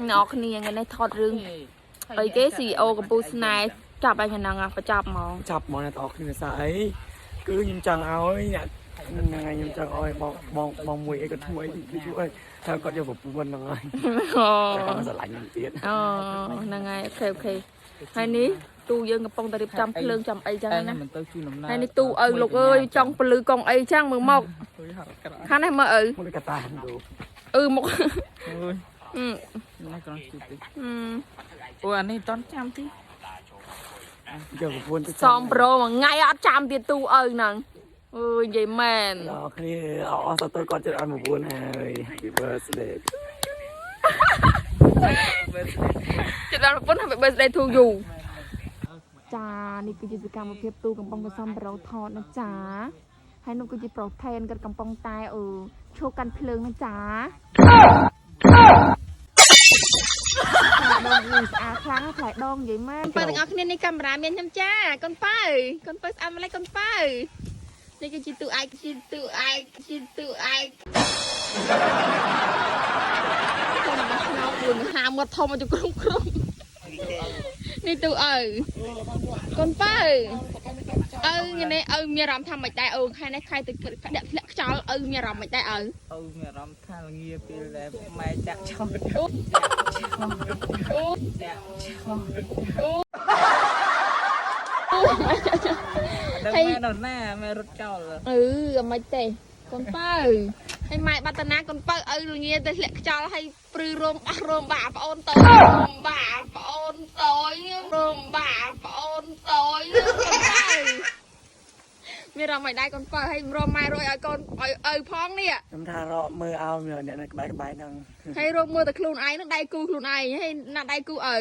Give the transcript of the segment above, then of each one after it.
អ្នកគ្នាថ្ងៃនេះថតរឿងអីគេ CEO កំពូលស្នេហ៍ចាប់ឲ្យហ្នឹងបញ្ចប់ហ្មង ចាប់មកអ្នកទាំងអស់គ្នាសាអីគឺខ្ញុំចង់ឲ្យអ្នកហ្នឹងហើយខ្ញុំចង់ឲ្យបងបងបងមួយអីក៏ថ្មីជួយថាគាត់យកប្រពន្ធហ្នឹងហើយ អូ តែគាត់ស្រឡាញ់ខ្ញុំទៀត អូហ្នឹងហើយ okay okay ហើយនេះទូយើងកំពុងតែរៀបចំភ្លើងចំអីចឹងណា មិនទៅជូនដំណើរ ហើយនេះទូឪលោកអើយចង់ពលឺកង់អីចឹងមើលមកខាងនេះមើលឪ មកកតាດູ អឺមក អូយ អឺ ណាក្រងជិះតិច អឺ អូអានេះតន់ចាំទី យកប្រពន្ធទៅ សំប្រូមួយថ្ងៃអត់ចាំទៀតទូឪហ្នឹងអើយនិយាយមែន ដល់គ្នាអស់ទៅគាត់ចិត្តឲ្យប្រពន្ធហើយ Happy birthday ចិត្តដល់ប្រពន្ធ Happy birthday to you ចានេះគឺជាសកម្មភាពទូកំពុងតែសំប្រូថតណាចាហើយនោះគឺជាប្រូថេនគាត់កំពុងតែអឺឈោកាន់ភ្លើងណាចា ដងនេះស្អាតខ្លាំងផ្លែដងនិយាយមែនបើទាំងអស់គ្នានេះកាមេរ៉ាមានខ្ញុំចាកូនប៉ៅកូនប៉ៅស្អាតម្លេះកូនប៉ៅនេះគឺជាទូឯកជាទូឯកជាទូឯកខ្ញុំមកឆ្នោតលឿនហាមាត់ធំមកជក្រុមក្រុមនេះទូឪកូនប៉ៅឪថ្ងៃនេះឪមានអារម្មណ៍ថាមិនដែរឪខែនេះខែទៅដាក់ធ្លាក់ខ្យល់ឪមានអារម្មណ៍មិនដែរឪ ឪមានអារម្មណ៍ថាល្ងាពេលដែលម៉ែចាក់ឆោត អូអូ ចាក់ឆោត អូ ដឹងម៉ែដល់ណាម៉ែរត់ចោល អឺអត់មិនទេកូនប៉ៅហើយម៉ែបាត់តាណាកូនប៉ៅឪល្ងាទៅធ្លាក់ខ្យល់ហើយព្រឺរោមអស់រោមបាប្អូនតូចរោមបាប្អូនតូចរោមបាប្អូនតូចកូនប៉ៅមានរំឲ្យដែរកូនប៉ៅហើយរំម៉ែរយឲ្យកូនឲ្យឪផងនេះ ខ្ញុំថារកមើលឲ្យអ្នកនៅក្បែរក្បែរហ្នឹង ហើយរំមើលតែខ្លួនឯងនឹងដៃគូខ្លួនឯងហើយណាដៃគូឪ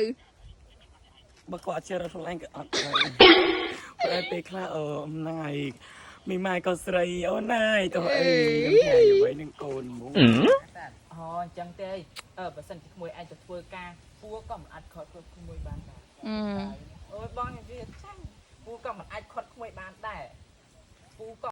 បើគាត់អត់ចេះរកខ្លួនឯងក៏អត់ដែរតែពេលខ្លះអឺហ្នឹងហើយមីម៉ែក៏ស្រីអូនហើយទៅអីខ្ញុំថាអ្វីនឹងកូនមក អូអញ្ចឹងទេអឺបើសិនជាក្មួយអាចទៅធ្វើការពូក៏មិនអាចខត់ក្មួយបានដែរ អឺ អូយបងនិយាយចាញ់ពូក៏មិនអាចខត់ក្មួយបានដែរពូក៏